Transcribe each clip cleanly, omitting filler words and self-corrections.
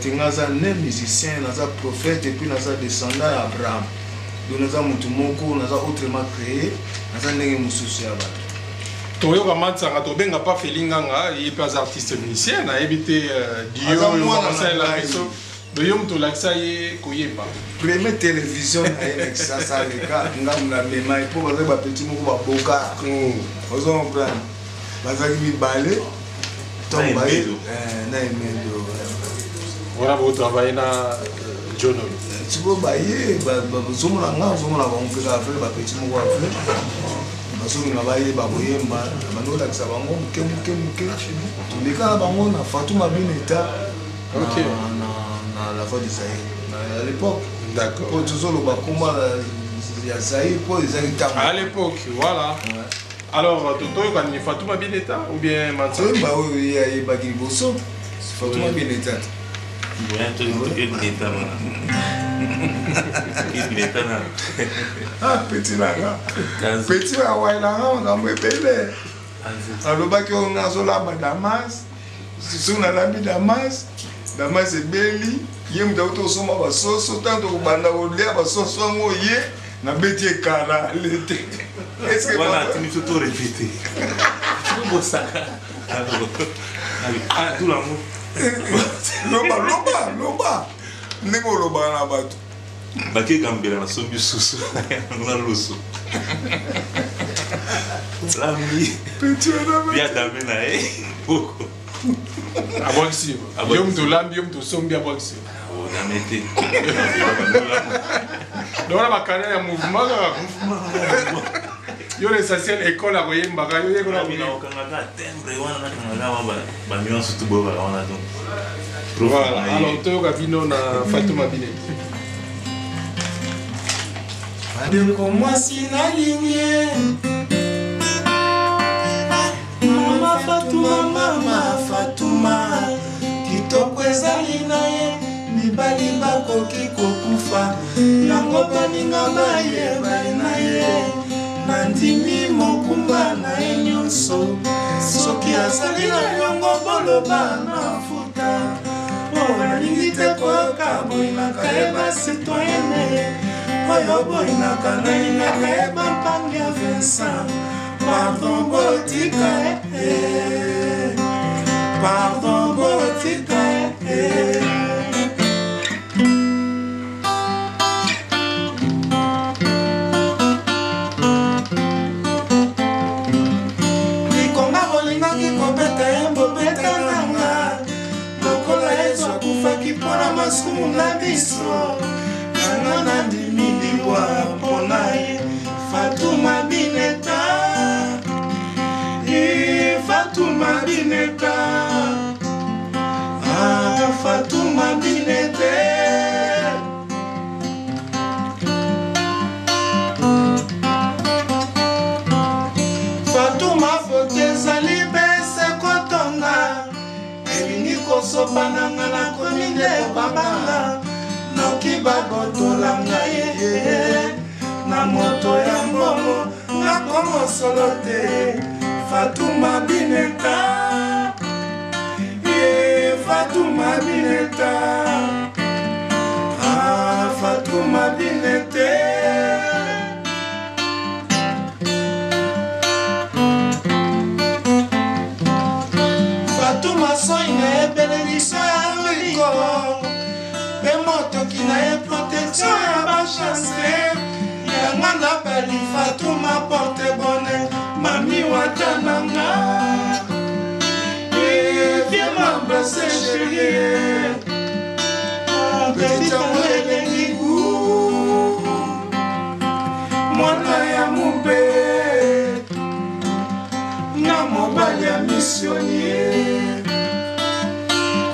Te nga aza ne musicien, naza prophète et puis naza descendant ya Abraham. Donc naza mutu moko, naza autrement créé, naza ndenge mosusu ya bato. Toyoka mansanga tobenga pa Feli Nganga, ye mpe aza artiste musicien, nayebi te euh, dio oyo bakosalela biso. Donc yo moto olakisa ye koyemba. Premier télévision na ye na Kinshasa aleka ngambo na mema ye mpo bazali bapeti moko baboka. Ozo comprendre? Bazalaki mibale. Ntango baye eh, na Emedo. Wana botravaille na euh, John Oyo. Eh, sikoyo baye bazomona nga ozomona bango mpe kaka frere bapeti moko ya frere bazolinga bayeba koyemba bandi kolakisa bango moke moke moke toleka na bango na Fatou Mabineta na la voix du Zaïre à l'époque. D'accord. Po tozoloba komba ya Zaïre po ezalaki ntango. À l'époque, voilà. Ouais. Alors, totoyoka nini Fatou Mabineta ou bien Mansa? Toyemba oyo ye ayebaki liboso Fatou Mabineta. Ah, petit na nga. Petit na waila nga makambo ebele. Alobaki oyo nga azolamba Damas. Soki nalambi Damas, Damas ebeli, ye moto auti kosomba basoso, ntango tokobanda kolia basoso yango ye nabeti ekala lete. Wana atindi biso to répété. Bosaka. Ah, tout l'amour. Loba, loba, loba. Ndenge olobaka na bato. Bake gambela nasombi susu na loso. Lambi. Bia dame na ye. Boko. Abwakisi yo. Yo moto olambi, yo moto osombi abwakisi yo. Dame te. Donc wana bakana ya mouvement kaka. Yo l'essentiel école akoyembaka yo yekola koyemba. Okangaka timbre wana nakangaka ba nuance tout boyokaka wana donc. Voilà, alors toyoka bino na Fatou Mabine. Bandeko mwasi nalingi ye Mama Fatuma, mama Fatuma, kitoko ezali na ye, mibali bakoki kokufa yango baninga bayebani na ye. Nandimi mokumba na ye nyonso, soki azali na nyongo boloba na futa. Po nalingi te koyoka boyinaka ye ba citoyenne oyo boyinaka nalingaka ye bampangi ya Vincent. Pardon botika eh, pardon botika eh. Likonga bolingaki kobeta ye bobeta nanga lokola Yesu akufaki mpo na masumu na biso nanga nandimi liwa mpo na ye Fatuma Bineta eh, Fatuma Bineta ah, Fatuma Binete Fatuma foto ezali bese kotonga elingi kosopa nanga nakomi nde kobanga noki babotola ngai ye na moto ya mbongo nakomosolo te Fatuma Bineta ye Fatuma Bineta ah, Fatuma Binete Fatuma soi na ye benediction ya liko mpe motoki na ye protection ya bachance yango nabali Fatuma porte bonheur mami wata nanga viens m'embrasser chérie petit yango elengi goût mwana ya mobe na mobali ya missionnier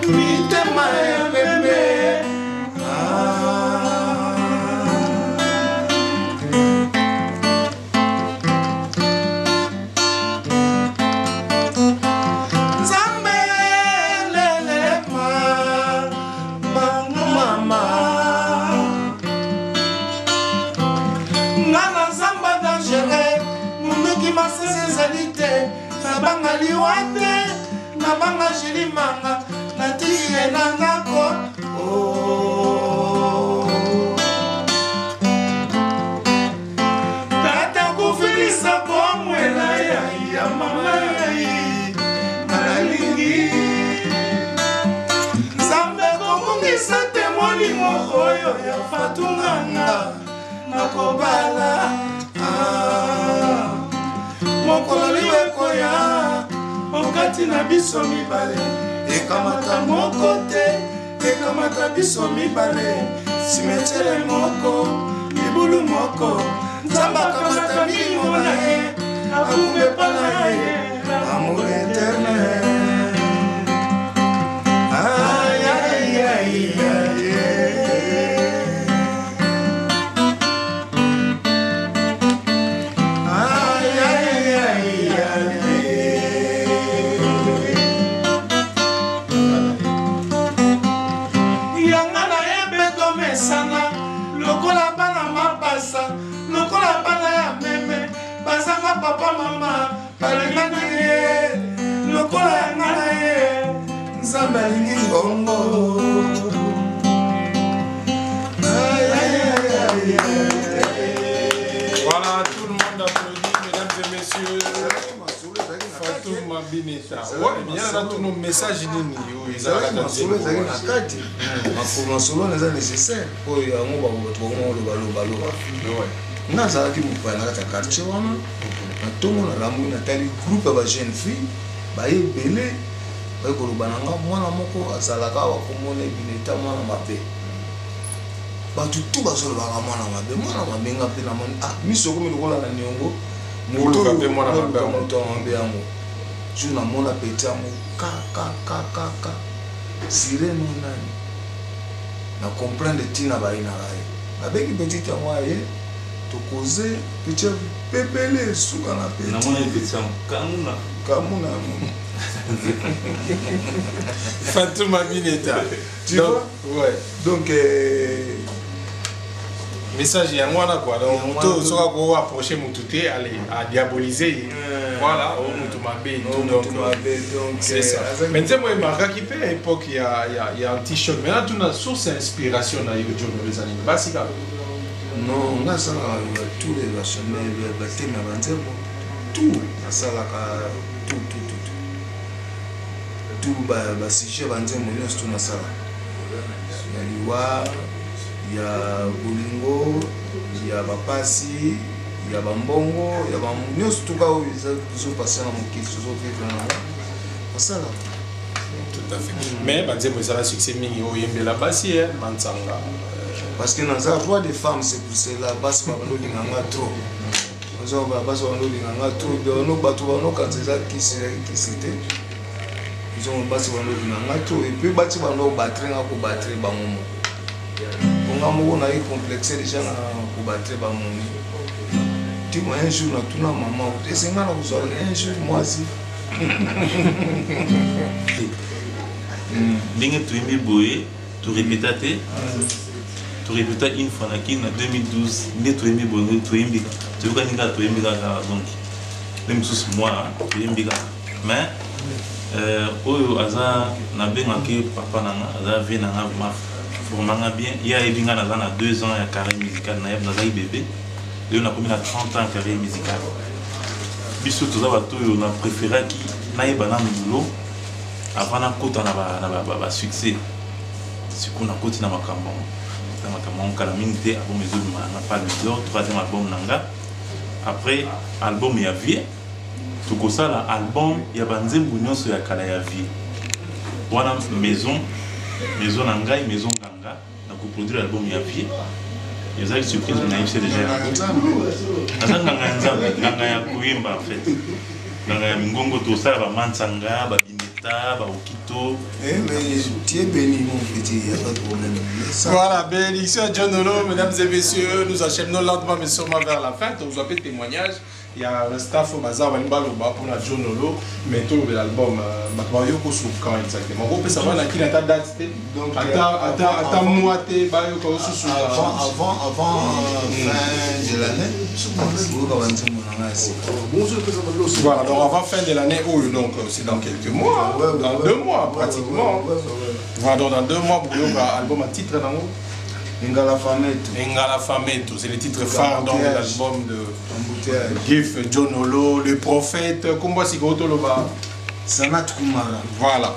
mitema ya pembe Nzambe lelema mama nga na zamba dangereux munduki masese ezali te nabanga liwa te nabanga jilimanga natiki ye na ndako Oyo ya Fatunganga nakobala. Ah, mokolo liwekoya okati na biso mibale, ekamata moko te, ekamata biso mibale, simetiere moko, libulu moko. Nzambe akamata milimo na ye, akumbe epa na ye, amour éternel. Aïe, aïe, aïe, aïe. Aïe, aïe, aïe, aïe. Yanga na ye mpe tomesana lokola bana mapasa, lokola bana ya meme bazanga papa mama, balingani ye lokola yanga na ye. Nzambe alingi ngongo. Aïe, aïe, aïe, aïe. Voilà, tout le monde applaudit, mesdames et messieurs. Fatou Mabineta. Ouais, bien là, tous nos messages nini oyo ezalaka na masolo ezalaki na kati. Masolo wana eza nécessaire oyo yango bato bakoma kolobaloba. Nga azalaki mopaya na kati ya quartier wana. Na ntongo nalamuki, natali groupe ya bajeune fille baye ebele, baye koloba na nga: mwana moko azalaka awa, komona Ebineta, mwana mabe. Bato tu bazolobaka mwana mabe, mwana mabe. Nga mpe namoni, ah, miso ekomi lokola na niongo. Oluka mpe mwana mabe yango. Moto ya mabe yango. Jour namona petit yango, ka sirene nani, na comprendre ntina bayinaka ye. Nabengi petit yango, aye, tokoze petit pepele, suka na petit. Namoni petit yango kamuna. Kamuna yango. Fatou Mabineta. Tu Donc, vois? Ouais. Donc message yango wana quoi. Donc Yango moto wana. soki ako approcher motu te, allez adiaboliser ye, voilà, o motu mabe et tout. Motu Donc mabe, donc c'est ça. azalaki- Mais nzembo emarkaki mpe époque ya anti-choc. Maintenant, tuna source ya inspiration na yo, John, eza nini? Basi kaka? Non, nga asalaka tous les bathème ya banzembo, tout nasalaka, tout, tout, tout, tout, tout basujet banzembo nyonso tout nasalaka, ya liwa, ya bolingo, ya bapasi, ya bambongo, ya nyonso tuka oyo ezopase na mokili, tozovivre nango, nasalaka. Tout à fait. Mais banzembo ezala succès mingi oyembela basi, e mansanga. Parce que naza roi des femmes, c'est pour cela basi babanda olinga nga trop. Ozobala, basi babanda olinga nga trop. Bano bato banokanisa eza kisi, ezalaki kisi te. Ozomona, basi babanda olinga nga trop, et puis basi banda obattre nga, kobattre bango moko. Nga moko nayi complexe déjà na kobattre bamoni. Timo un jour natuna mama esenga na kozwa un jour mwasi. Ndenge toyembi boye, torépéta te, torépéta une fois na Kini na 2012. Nde toyembi boye, toyembi, toyokani kaka, toyembi kaka. Donc nde mosusu mwa toyembi kaka. Mais oyo aza, nabengaki papa na nga, aza vie na nga, vraiment formanga bien. Ye ayebi nga, naza na 2 ans ya carrière musicale na ye, nazalaki bébé. Lelo nakomi na 30 ans ya carrière musicale. Biso toza bato oyo na préféraki nayeba nanu boulot avant nakota na basuccès. Sikoyo nakoti na makambo yango, na makambo yango kala mingi te. Album ezobima na Palme d'Or, troisième album na nga après album ya vie. Tokosala album ya banzembo nyonso ya kala ya vie wana. Maison na ngai, maison Nganga, nakoproduire album ya vie. Ezalaki surprise, nayebisi déjà. Naza nganga ya Nzambe, nganga ya koyemba, en fait nganga ya mingongo. Tosala bamansanga, babineta, baokito. Eh, mais tu es béni, mon petit, il n'y a pas de problème. Voilà, bénédiction à John Olo, mesdames et messieurs. Nous achèvenons lentement mais sûrement vers la fin. Donc, vous avez témoignage. Il y a le staff au bazar, Baloba pour la John Olo, mais tout l'album, bato bayoko sur quand exactement? On peut savoir na qui ata date te? Donc, ata mois te, bayoko susu. Avant fin de l'année, oyoka banzembo na ngai sika. Voilà, donc avant fin de l'année, oh, donc c'est dans quelques mois, dans 2 mois pratiquement. Voilà, donc dans 2 mois, vous avez album à titre, non? Ngala Fameto. Ngala Fameto, c'est le titre phare donc, de l'album de Embouteillage. Gift John Olo, le prophète, Kumba Sigotoloba. Sanat Kumara. Voilà.